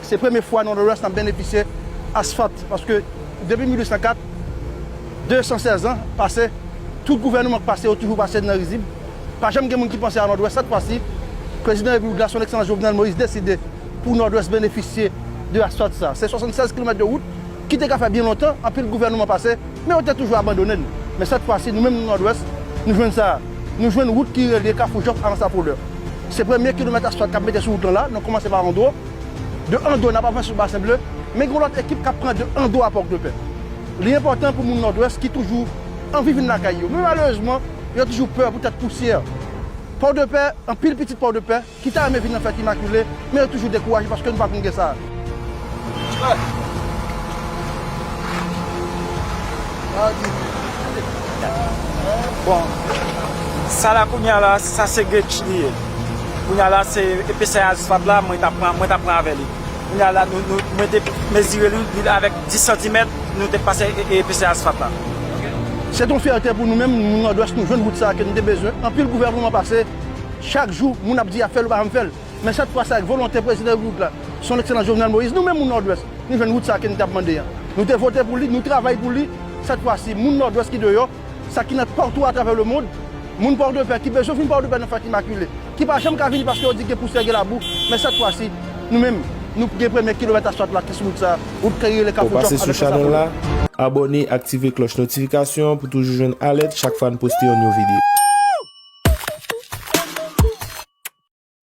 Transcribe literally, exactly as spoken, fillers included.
Se premye fwa nan Nòdwès n ap benefisye asfalt, paske depi mil uit san kat, de san sèz an pase, tout gouvènman k pase yo toujou pase nan rizib. Pa janm gen moun ki panse a Nòdwès. Sèt fwa si, prezidan repiblik la, son ekselans Jovenel Moïse, deside pou Nòdwès benefisye de asfalt sa. Se swasannsèz kilomèt de wout ki te ka fè byen lontan, anpil gouvènman pase, men yo te toujou abandone n. Men sèt fwa si, nou menm nou Nòdwès, nou jwenn sa. Nou jwenn wout ki relye Kafou Jòf a Anse La Fleur. Se premye kilomèt asfalt k ap mete sou wout lan la, nou kòmanse pa Andro. De Andro, n ap avanse sou Basen Ble, men gen yon lòt ekip k ap pran de Andro a Pòdepè. Li enpòtan pou moun Nòdwès ki toujou anvi vin lakay yo. Men malerezman, yo toujou pè poutèt pousyè. Pòdepè, anpil pitit Pòdepè, ki ta renmen vin nan fèt Imakile, men yo toujou dekouraje paske nou pa konn gen sa. Bon, sa la kounye a la, sa se gate li ye. Kounye a la, se epesè asfalt la, mwen t ap pran, mwen t ap pran avè li. Kounye a la, nou, nou, mwen te mezire li, li avèk dis santimèt, nou te pase e- e- epesè asfalt la. Se t yon fyète pou nou menm, moun Nòdwès, nou jwenn wout sa a ke nou te bezwen. Anpil gouvènman pase, chak jou, moun ap di y ap fè l, yo pa janm fè l. Men sèt fwa sa, ak volonte prezidan repiblik la, son ekselans Jovenel Moïse, nou menm moun Nòdwès, nou jwenn wout sa a ke nou t ap mande a. Nou te vote pou li, nou travay pou li. Sèt fwa si, moun Nòdwès ki deyò, sa ki nan patou atravè lemonn, moun Pòdepè ki bezwen vin Pòdepè nan fèt Imakile, ki pa janm ka vini paske yo di gen pousyè, gen labou, men sèt fwa si, nou menm, nou gen premye kilomèt asfalt la ki sou wout sa, wout ki rele Kafou Jòf avèk Anse La Fleur. Abòne, aktive klòch notifikasyon pou toujou jwenn alèt chak fwa n poste yon nouvo videyo.